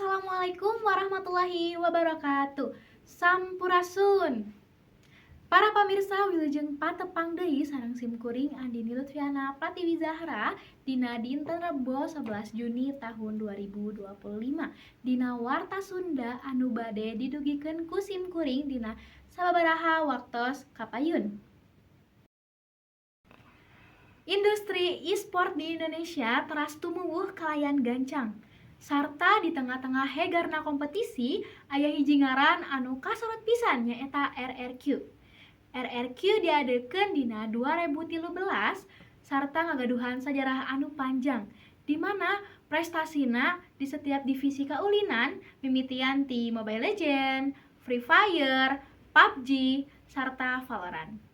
Assalamualaikum warahmatullahi wabarakatuh. Sampurasun. Para pamirsa, wilujeng patepang deui sareng sim kuring Andini Lutfiana Pratiwi Zahra dina dinten Rebo 11 Juni tahun 2025 dina Warta Sunda anu bade didugikeun ku sim kuring dina sababaraha waktos kapayun. Industri e-sport di Indonesia teras tumuwuh kalayan gancang. Sarta di tengah-tengah hegarna kompetisi, aya hiji ngaran anu kasorot pisan, nyaeta RRQ. RRQ diadekeun dina 2013 sarta ngagaduhan sajarah anu panjang, di mana prestasina di setiap divisi kaulinan mimitian ti Mobile Legends, Free Fire, PUBG, sarta Valorant.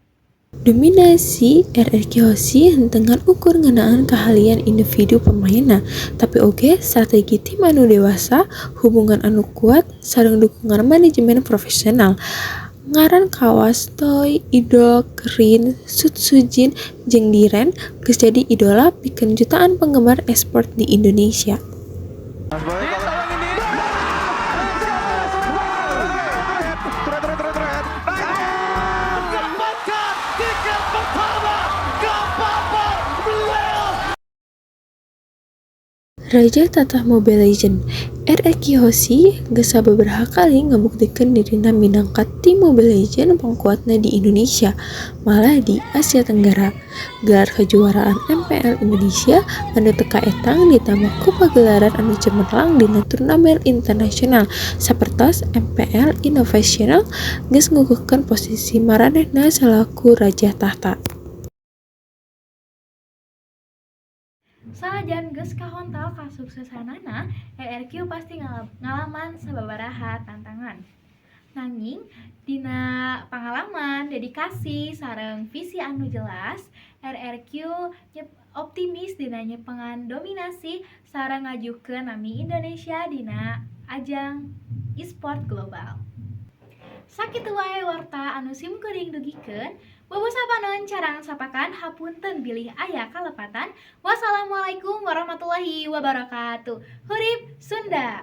Dominasi RRQ Hoshi henteu ngan ukur ngeunaan kaahlian individu pemainna, tapi oge strategi tim anu dewasa, hubungan anu kuat, sareng dukungan manajemen profesional. Ngaran kawas Toy, Idok, Rin, Sutsujin, jeung Diren geus jadi idola pikeun jutaan penggemar esport di Indonesia. Mas Boy, kalau ini Dapatkan tiket pertama ke babak playoff. Raja Tatah Mobile Legends, RRQ Hoshi geus sababaraha kali ngabuktikeun dirina minangka tim Mobile Legends pangkuatna di Indonesia, malah di Asia Tenggara. Gelar kejuaraan MPL Indonesia anu teu kaetang ditambah ku pagelaran anu cemerlang dina turnamen internasional sapertos MPL Invitational geus ngukuhkeun posisi maranehna salaku raja tahta. Sanajan geus kahontal kasuksesanana, RRQ pasti ngalaman sababaraha tantangan. Nanging dina pangalaman, dedikasi, sareng visi anu jelas, RRQ optimis dina nyepengan dominasi sareng ngajukeun nami Indonesia dina ajang e-sport global. Sakitu wae warta anu sim kuring dugikeun. Bobo sapanon carang sapakan, hapunten bilih aya kalepatan. Wassalamualaikum warahmatullahi wabarakatuh. Hurip Sunda.